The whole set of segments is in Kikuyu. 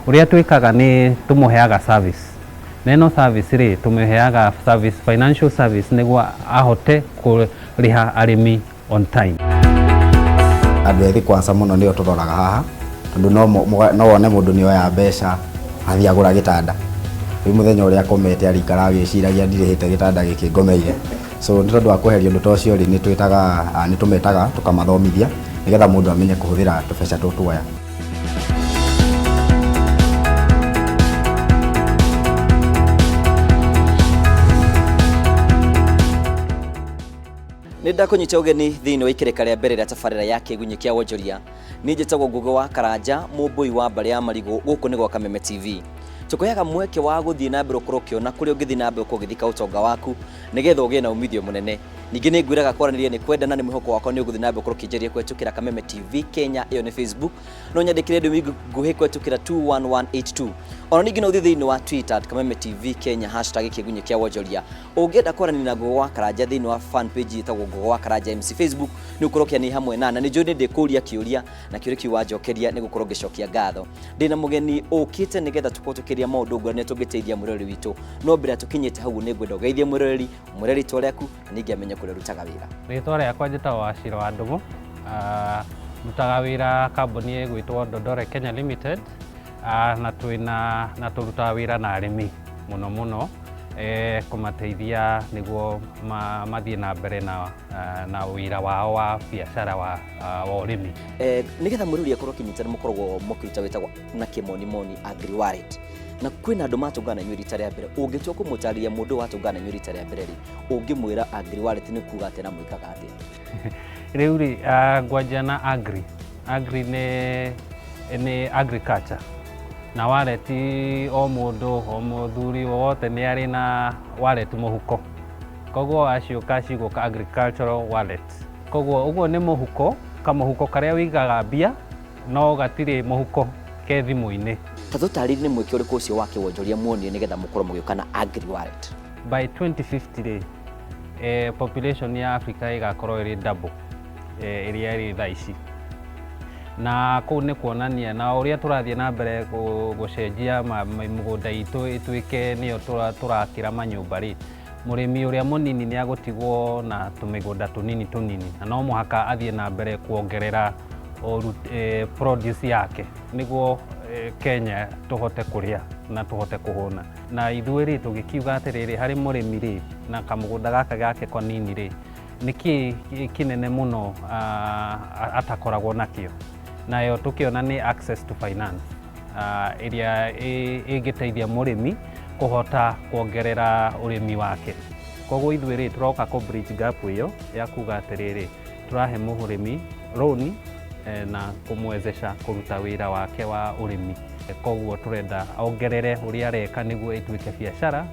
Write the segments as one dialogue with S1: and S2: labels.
S1: Ũrĩa twĩkaga nĩ tũmũheaga service, na ĩno service rĩ, tũmĩheaga service, financial service nĩguo ahote kũrĩha arĩmi on time.
S2: Andũ ethĩ kwanza mũno nĩo tũroraga haha, tondũ no wone mũndũ nĩ oya mbeca athiĩ agũra gĩtanda, rĩu mũthenya ũrĩa akomete arĩikara agĩciragia ndirĩhĩte gĩtanda gĩkĩ ngomeire. So nĩ tondũ wa kweheria ũndũ ta ũcio rĩ, nĩ twĩtaga, nĩ tũmetaga tũkamathomithia nĩgetha mũndũ amenye kũhũthĩra tũbeca tũtũ tuoya.
S3: Nĩ ndakũnyita ũgeni thĩinĩ wa ikereka rĩa mbere rĩa tabarĩra ya Kĩgunyĩ kĩa Wonjoria. Niĩ njĩtagwo Ngũgĩ wa Karanja, mũmbũi wa mbarĩ ya Marigũ, gũkũ nĩ gwa Kameme TV. Tũkũheaga mweke wa gũthiĩ na mbere ũkorwo ũkĩona kũrĩa ũngĩthiĩ na mbere ũkorwo ũgĩthika ũtonga waku nĩgetha ũgĩe na umithio mũnene. Ningĩ nĩ ngwĩraga kwaranĩria nĩ kwendana, nĩ mwĩhoko wakwa nĩ ũgũthiĩ na mbere ũkorwo ũkĩnjaria kũhetũkĩra Kameme TV Kenya, ĩyo nĩ Facebook. No nyandĩkĩre ndũmĩrĩri nguhĩ kũhetũkĩra 21182. Ona ningĩ no ũthiĩ thĩinĩ wa Twitter at Kameme TV Kenya hashtag Kĩgunyĩ kĩa Wonjoria. Ũngĩenda kwaranĩria na Ngũgũ wa Karanja thĩinĩ wa fan page ĩtagwo Ngũgũ wa Karanja MC Facebook, nĩ ũkorwo ũkĩaranĩria hamwe na na nĩ njũĩ nĩ ndĩkũria kĩũria na kĩũria kĩu wanjokeria nĩ gũkorwo ngĩcokia ngatho. Ndĩna mũgeni ũkĩte nĩgetha tũkorwo tũkĩria maũndũ ngũrani tũngĩteithia mwĩroreri witũ. No mbere ya tũkinyĩte hau nĩ ngwenda ũgeithie mwĩroreri, ũmwĩre rĩtwa rĩaku na ningĩ amenye kũrĩa ũrutaga wĩra.
S1: Rĩtwa rĩakwa njĩtagwo Wachira wa Ndũng'ũ, ndutaga wĩra kambuni ĩgwĩtwo Dondore Kenya Limited, na twĩna na tũrutaga wĩra na arĩmi mũno mũno, kũmateithia nĩguo mathiĩ na mbere na wĩra wao wa biacara wa ũrĩmi.
S3: Nĩgetha mwĩrori akorwo akĩnyita nĩ mũkoragwo mũkĩruta wĩtagwo na kĩmonimoni Agri Wallet. Na kwĩna andũ matũngana na inyuĩ rita rĩa mbere, ũngĩtua kũmũtarĩria mũndũ ũyũ watũngana na inyuĩ rita rĩa mbere rĩ, ũngĩmwĩra Agri Wallet nĩ kuga atĩa na mwĩkaga atĩa?
S1: Rĩu rĩ, ngwanjia na agri. Agri nĩ agriculture. Na wallet o mũndũ, o mũthuri wothe nĩ arĩ na wallet mũhuko. Koguo aciũka cigũka agricultural wallet. Koguo ũguo nĩ mũhuko, kamũhuko karĩa ũigaga mbia, no gatirĩ mũhuko ke thimũ-inĩ.
S3: Ta tũtarĩrie nĩ mweke ũrĩkũ ũcio wa kĩwonjoria muonire nĩgetha mũkorwo mũgĩũka na Agri Wallet?
S1: By 2050 rĩ, population ya Africa ĩgakorwo ĩrĩ double ĩrĩa ĩrĩ thaa ici. Na kũu nĩ kuonania na ũrĩa tũrathiĩ na mbere gũcenjia mĩgũnda itũ ĩtuĩke nĩyo tũrakĩra manyũmba rĩ, mũrĩmi ũrĩa mũnini nĩ agũtigwo na tũmĩgũnda tũnini tũnini, na no mũhaka athiĩ na mbere kuongerera produce yake nĩguo Kenya tũhote kũrĩa na tũhote kũhũna. Na ithuĩ rĩ, tũgĩkiuga atĩrĩrĩ, harĩ mũrĩmi rĩ, na kamũgũnda gaka gake kanini rĩ, nĩkĩ kĩnene mũno atakoragwo nakĩo? Nayo tũkĩona nĩ access to finance, ĩrĩa ĩngĩteithia mũrĩmi kũhota kuongerera ũrĩmi wake. Koguo ithuĩ rĩ, tũroka kũ bridge gap ĩyo ya kuga atĩrĩrĩ, tũrahe mũrĩmi rũni na kũmwezesha kũruta wĩra wake wa ũrĩmi. Koguo tũrenda ongerere ũrĩa areka nĩguo ĩtuĩke biacara,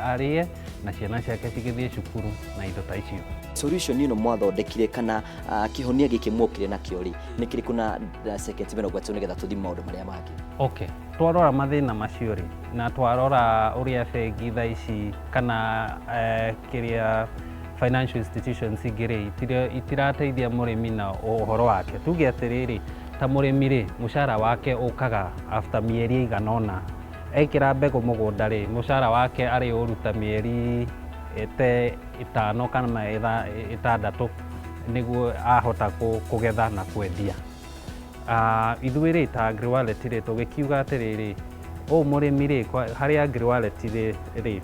S1: arĩe na ciana ciake cigĩthiĩ cukuru na indo ta icio.
S3: Solution ĩno mwathondekire kana kĩhonia gĩkĩ mwokire nakĩo rĩ, nĩ kĩrĩkũ na seconds 30 nĩgetha tũthiĩ maũndũ marĩa mangĩ?
S1: Okay, twarora mathĩna macio rĩ, na twarora ũrĩa bengi thaa ici kana kĩrĩa financial institutions ingĩ rĩ, itirateithia mũrĩmi na ũhoro wake. Tuge atĩrĩrĩ, ta mũrĩmi rĩ, mũcara wake ũkaga after mĩeri ĩigana ũna. Ekĩra mbegũ mũgũnda rĩ, mũcara wake arĩ ũruta mĩeri ĩte 5 kana 6 nĩguo ahota kũgetha na kwendia. Ithuĩ rĩ, ta Agri Wallet rĩ, tũgĩkiuga atĩrĩrĩ, ũũ mũrĩmi rĩ, harĩ Agri Wallet rĩ,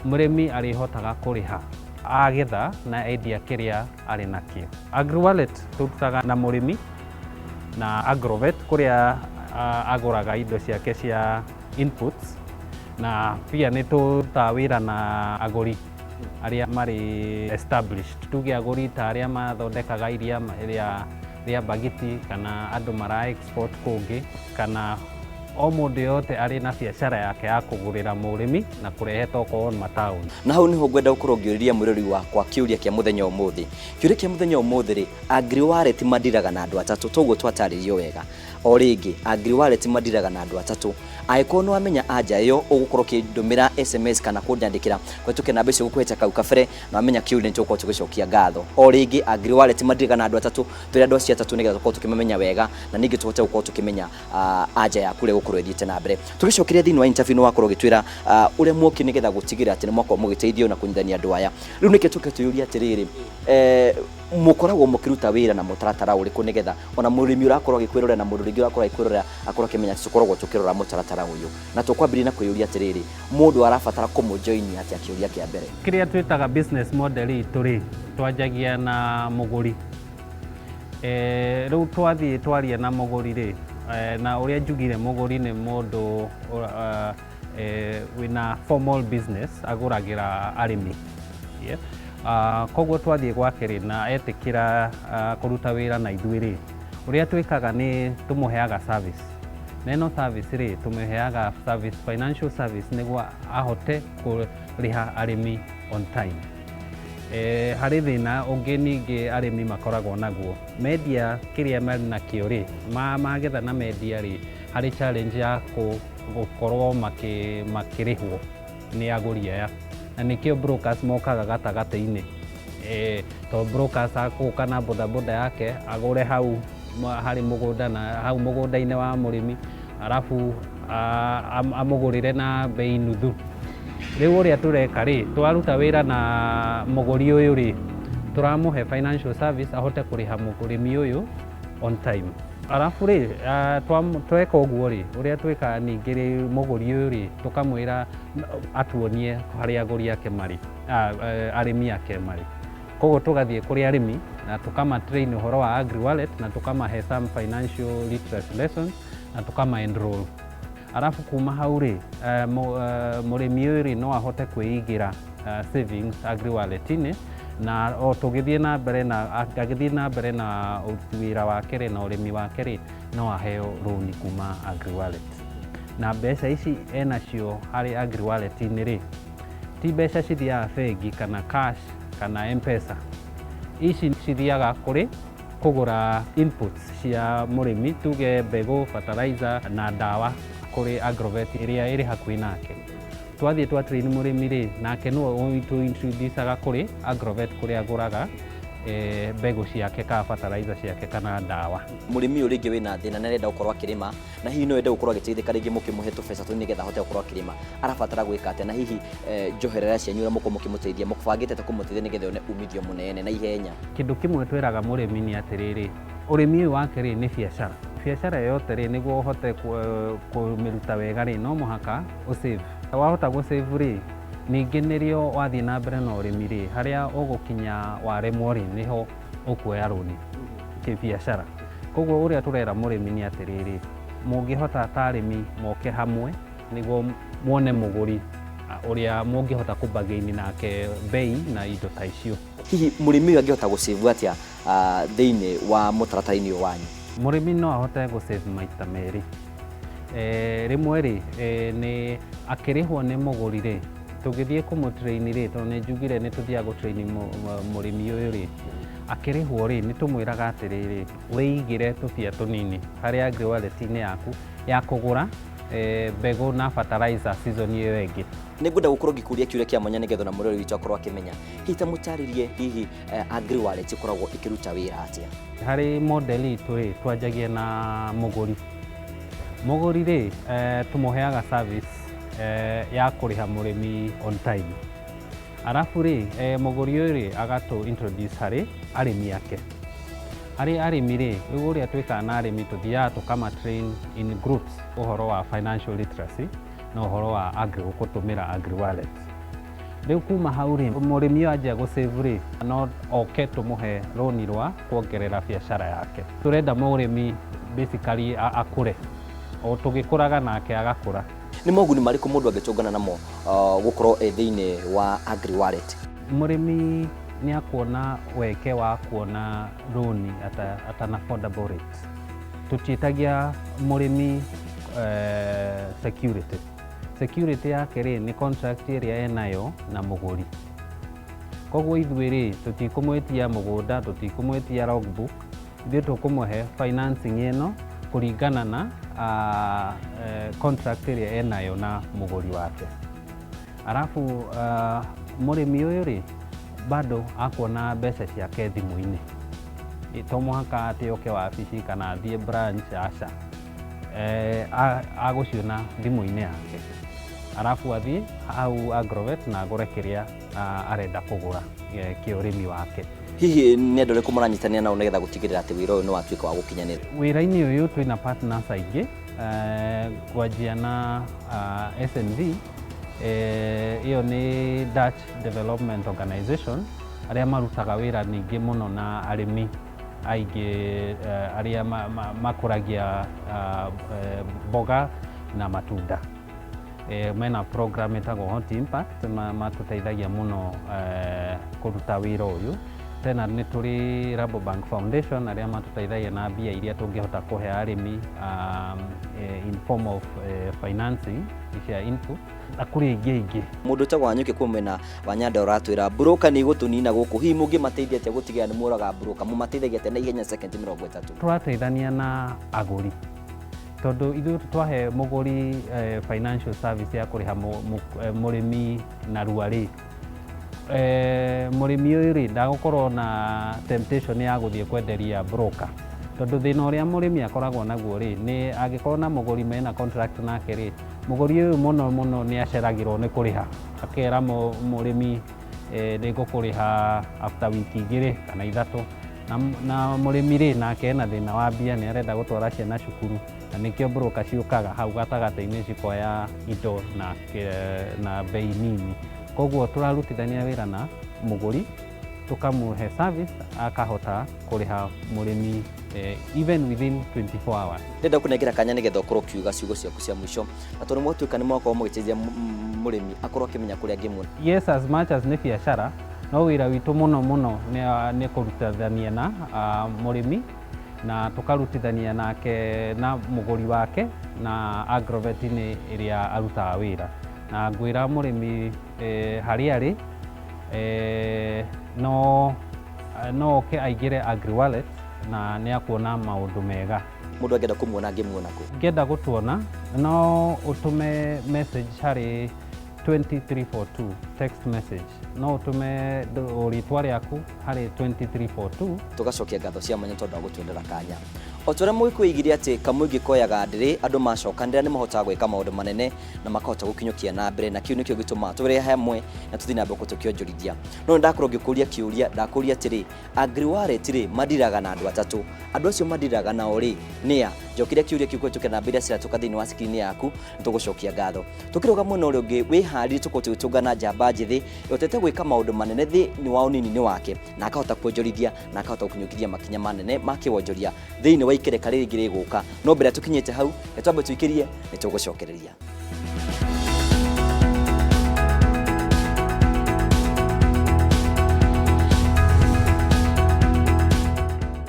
S1: mũrĩmi arĩhotaga kũrĩha agetha na endia kĩrĩa arĩ nakĩo. Agri Wallet tũrutaga na mũrĩmi na Agrovet kũrĩa agũraga indo ciake cia inputs, na pia nĩ tũrutaga wĩra na agũri arĩa marĩ established, tuge agũri ta arĩa mathondekaga iria rĩa mbagiti kana andũ mara export kũngĩ, kana o mũndũ yote arĩ na biacara yake ya kũgũrĩra mũrĩmi na kũrehe tokorwo mataũni.
S3: Na hau niho ngwenda gũkorwo ngĩũrĩria mwĩrori wakwa kĩũria kĩa mũthenya ũmũthĩ. Kĩũria kĩa mũthenya ũmũthĩ rĩ, Agri Wallet mandiraga na andũ atatũ, toguo twatarĩrio wega. O rĩngĩ, Agri Wallet mandiraga na andũ atatũ. Angĩkorwo nĩ wamenya anja ĩyo, ũgũkorwo ũkĩndũmĩra SMS kana kũnyandĩkĩra kũhetũkĩra namba icio gũkũhete kau kabere, na wamenya kĩũria nĩ tũgũkorwo tũgĩcokia ngatho. O rĩngĩ, Agri Wallet mandiraga na andũ atatũ, twĩre andũ acio atatũ nĩgetha tũkorwo tũkĩmamenya wega, na ningĩ tũhote gũkorwo tũkĩmenya anja yaku ũrĩa ĩgũkorwo Ĩgũkorwo ĩthiĩte na mbere. Tũgĩcokeria thĩinĩ wa interview nĩ wakorwo ũgĩtwĩra ũrĩa muoki nĩgetha gũtigĩrĩra atĩ nĩ mwakorwo mũgĩteithio na kũnyitithania andũ aya. Rĩu nĩkĩo tũke twĩyũrie atĩrĩrĩ, mũkoragwo mũkĩruta wĩra na mũtaratara ũrĩkũ, nĩgetha ona mũrĩmi ũrakorwo agĩkwĩrorera na mũndũ rĩngĩ ũrakorwo agĩkwĩrorera akorwo akĩmenya atĩ tũkoragwo tũkĩrora mũtaratara ũyũ? Na tũkwambĩrĩria na kwĩyũria atĩrĩrĩ, mũndũ arabatara kũmũjoin atĩa? Kĩũria kĩa mbere.
S1: Kĩrĩa twĩtaga business model itũ rĩ, twanjagia na mũgũri. Rĩu twathiĩ twaria na mũgũri rĩ, na ũrĩa njugire, mũgũri nĩ mũndũ wĩna formal business, agũragĩra arĩmi, yeah. Koguo twathiĩ gwake rĩ, na etĩkĩra kũruta wĩra na ithuĩ rĩ, ũrĩa twĩkaga nĩ tũmũheaga service, na ĩno service rĩ, tũmĩheaga service, financial service, nĩguo ahote kũrĩha arĩmi on time. Harĩ thĩna ũngĩ ningĩ arĩmi makoragwo naguo, mendia kĩrĩa marĩ nakĩo rĩ, magetha na mendia rĩ, harĩ challenge ya gũkorwo makĩrĩhwo nĩ agũri aya, na nĩkĩo brokers mokaga gatagatĩ-inĩ, tondũ brokers akũka na bodaboda yake, agũre hau harĩ mũgũnda na hau mũgũnda-inĩ wa mũrĩmi, arabu amũgũrĩre na bei nuthu. Rĩu ũrĩa tũreka rĩ, twaruta wĩra na mũgũri ũyũ rĩ, tũramũhe financial service ahote kũrĩha mũrĩmi ũyũ on time. Arabu rĩ, tweka ũguo rĩ, ũrĩa twĩkaga ningĩ rĩ, mũgũri ũyũ rĩ, tũkamwĩra atuonie harĩa agũri ake marĩ, arĩmi ake marĩ. Koguo tũgathiĩ kũrĩ arĩmi na tũkama train ũhoro wa Agri Wallet, na tũkamahe some financial literacy lessons, na tũkama enroll. Arabu kuma hau rĩ, mũrĩmi ũyũ rĩ, no ahote kwĩigĩra savings Agri Wallet-inĩ, na o tũgĩthiĩ na mbere na agĩthiĩ na mbere na ũruti wĩra wake rĩ, na ũrĩmi wake rĩ, no aheo rũni kuma Agri Wallet. Na mbeca ici enacio harĩ Agri Wallet-inĩ rĩ, ti mbeca cithiaga bengi kana cash kana M-Pesa. Ici cithiaga kũrĩ kũgũra inputs cia mũrĩmi, tuge mbegũ, fertilizer na ndawa, kũrĩ agrovet ĩrĩa ĩrĩ hakuhĩ nake. Twathiĩ twa train mũrĩmi rĩ, nake nĩwe tũ-introduce-aga kũrĩ agrovet kũrĩa agũraga mbegũ ciake kana fertilizer ciake kana ndawa.
S3: Mũrĩmi ũyũ rĩngĩ wĩna thĩna na arenda gũkorwo akĩrĩma, na hihi no ende gũkorwo agĩteithĩka rĩngĩ mũkĩmũhe tũbeca tũu nĩgetha ahote gũkorwo akĩrĩma, arabatara gwĩka atĩa? Na hihi njoherera cianyu ũrĩa mũkorwo mũkĩmũteithia, mũbangĩte atĩa kũmũteithia nĩgetha one umithio mũnene na ihenya?
S1: Kĩndũ kĩmwe twĩraga mũrĩmi nĩ atĩrĩrĩ, ũrĩmi ũyũ wake rĩ, nĩ biacara. Biacara yote rĩ, nĩguo ũhote kũmĩruta wega rĩ, no mũhaka ũsave. Wahota gũsave rĩ, ningĩ nĩrĩo wathiĩ na mbere na ũrĩmi rĩ, harĩa ũgũkinya waremwo rĩ, nĩho ũkuoya rũni kĩbiacara. Koguo ũrĩa tũrera mũrĩmi nĩ atĩrĩrĩ, mũngĩhota ta arĩmi moke hamwe nĩguo muone mũgũri ũrĩa mũngĩhota kũbargain nake bei na indo ta icio.
S3: Hihi mũrĩmi ũyũ angĩhota gũsave atĩa thĩinĩ wa mũtaratara-inĩ ũyũ wanyu?
S1: Mũrĩmi no ahote gũsave maita merĩ. Rĩmwe rĩ, nĩ akĩrĩhwo nĩ mũgũri rĩ, tũgĩthiĩ kũmũtrain rĩ, tondũ nĩ njugire nĩ tũthiaga gũtrain mũrĩmi ũyũ rĩ, akĩrĩhwo rĩ, nĩ tũmwĩraga atĩrĩrĩ, wĩigĩre tũbia tũnini harĩ Agri Wallet-inĩ yaku ya kũgũra mbegũ na fertilizer season ĩyo ĩngĩ.
S3: Nĩ ngwenda gũkorwo ngĩkũria kĩũria kĩa mwanya nĩgetha ona mũrori witũ akorwo akĩmenya. Hihi ta mũtarĩrie, hihi Agri Wallet ĩkoragwo ĩkĩruta wĩra atĩa?
S1: Harĩ model itũ rĩ, twanjagia na mũgũri. Mũgũri rĩ, tũmũheaga service ya kũrĩha mũrĩmi on time. Arabu rĩ, mũgũri ũyũ rĩ, agatũ introduce harĩ arĩmi ake. Harĩ arĩmi rĩ, rĩu ũrĩa twĩkaga na arĩmi, tũthiaga tũkama train in groups ũhoro wa financial literacy na ũhoro wa agri, gũtũmĩra Agri Wallet. Rĩu kuma hau rĩ, mũrĩmi ũyũ anjia gũsave rĩ, no oke tũmũhe rũni rwa kuongerera biacara yake. Tũrenda mũrĩmi basically akũre, o tũgĩkũraga nake agakũra.
S3: Nĩ moguni marĩkũ mũndũ angĩtũngana namo gũkorwo e thĩinĩ wa Agri Wallet?
S1: Mũrĩmi nĩ akuona weke wa kuona rũni at an affordable rate. Tũtiĩtagia mũrĩmi security. Security yake rĩ, nĩ contract ĩrĩa enayo na mũgũri. Koguo ithuĩ rĩ, tũtikũmwĩtia mũgũnda, tũtikũmwĩtia logbook, ithuĩ tũkũmũhe financing ĩno kũringana na contract ĩrĩa enayo na mũgũri wake. Arabu mũrĩmi ũyũ rĩ, bado akuona mbeca ciake thimũ-inĩ. To mũhaka atĩ oke wabici kana athiĩ branch, aca. Agũciona thimũ-inĩ yake, arabu athiĩ hau Agrovet na agũre kĩrĩa arenda kũgũra kĩa ũrĩmi wake.
S3: Hihi nĩ andũ arĩkũ mũranyitanĩra nao nĩgetha gũtigĩrĩra atĩ wĩra ũyũ nĩ watuĩka wa gũkinyanĩra?
S1: Wĩra-inĩ ũyũ twĩna partners aingĩ, kwanjia na SNV, ĩyo nĩ Dutch Development Organization, arĩa marutaga wĩra ningĩ mũno na arĩmi aingĩ arĩa makũragia mboga na matunda. Mena program ĩtagwo Hot Impact, matũteithagia mũno kũruta wĩra ũyũ. Tena nĩ tũrĩ Rabobank Foundation, arĩa matũteithagia na mbia iria tũngĩhota kũhe arĩmi in form of financing cia input, na kũrĩ ingĩ aingĩ.
S3: Mũndũ ũtagwo Wanyũkĩ kuma mwena wa Nyandarua aratwĩra broker nĩ igũtũnina gũkũ. Hihi mũngĩmateithia atĩa gũtigĩrĩra nĩ mũraga broker? Mũmateithagia atĩa na ihenya, sekondi 30?
S1: Tũrateithania na agũri, tondũ ithuĩ twahe mũgũri financial service ya kũrĩha mũrĩmi narua rĩ, mũrĩmi ũyũ rĩ, ndagũkorwo na temptation ya gũthiĩ kwenderia broker, tondũ thĩna ũrĩa mũrĩmi akoragwo naguo rĩ, nĩ angĩkorwo na mũgũri mena contract nake rĩ, mũgũri ũyũ mũno mũno nĩ aceragĩrwo nĩ kũrĩha, akera mũrĩmi, "Nĩ ngũkũrĩha after wiki 2 kana 3." Na mũrĩmi rĩ, nake ena thĩna wa mbia, nĩ arenda gũtwara ciana cukuru, na nĩkĩo broker ciũkaga hau gatagatĩ-inĩ cikoya indo na bei nini. Koguo tũrarutithania wĩra na mũgũri, tũkamũhe service akahota kũrĩha mũrĩmi even within 24 hours.
S3: Ndĩrenda kũnengera kanya nĩgetha ũkorwo ũkiuga ciugo ciaku cia mũico, na tondũ mwatuĩka nĩ mwakorwo mũgĩteithia mũrĩmi akorwo akĩmenya kũrĩa angĩmuona.
S1: Yes, as much as nĩ biacara, no wĩra witũ mũno mũno nĩ kũrutithania na mũrĩmi, na tũkarutithania nake na mũgũri wake na Agrovet-inĩ ĩrĩa arutaga wĩra. Na ngwĩra mũrĩmi harĩa arĩ, no oke aingĩre AgriWallet na nĩ akuona maũndũ mega.
S3: Mũndũ angĩenda kũmuona, angĩmuona kũ?
S1: Ngĩenda gũtuona, no ũtũme message harĩ 2342, text message, no ũtũme rĩtwa rĩaku harĩ 2342.
S3: Tũgacokia ngatho cia mwanya tondũ wa gũtwendera kanya. O ta ũrĩa mũgĩkũyũ oigire atĩ kamũingĩ koyaga ndĩrĩ, andũ macokanĩrĩra nĩ mahotaga gwĩka maũndũ manene na makahota gũkinyũkia na mbere, na kĩu nĩkĩo gĩtũmaga tũrĩ hamwe na tũthiĩ na mbere tũkĩonjorithia. No nĩ ndakorwo ngĩkũria kĩũria, ndakũria atĩrĩ, AgriWallet rĩ, mandiraga na andũ atatũ. Andũ acio mandiraga nao rĩ, nĩa? Njokeria kĩũria kĩu kũhĩtũkĩra namba iria ciratũka thĩinĩ wa screen yaku. Nĩ tũgũcokia ngatho. Tũkĩrũga mwena ũrĩa ũngĩ, wĩharĩrie tũkorwo tũgĩtũngana njamba njĩthĩ ĩhotete gwĩka maũndũ manene thĩinĩ wa ũnini-inĩ wake, na akahota kuonjorithia na akahota gũkinyũkithia makinya manene ma kĩwonjoria thĩinĩ wa ikereka rĩrĩ rĩngĩ rĩgũka. No mbere tũkinyĩte hau, nĩ twambe tũikĩrie, nĩ tũgũcokereria.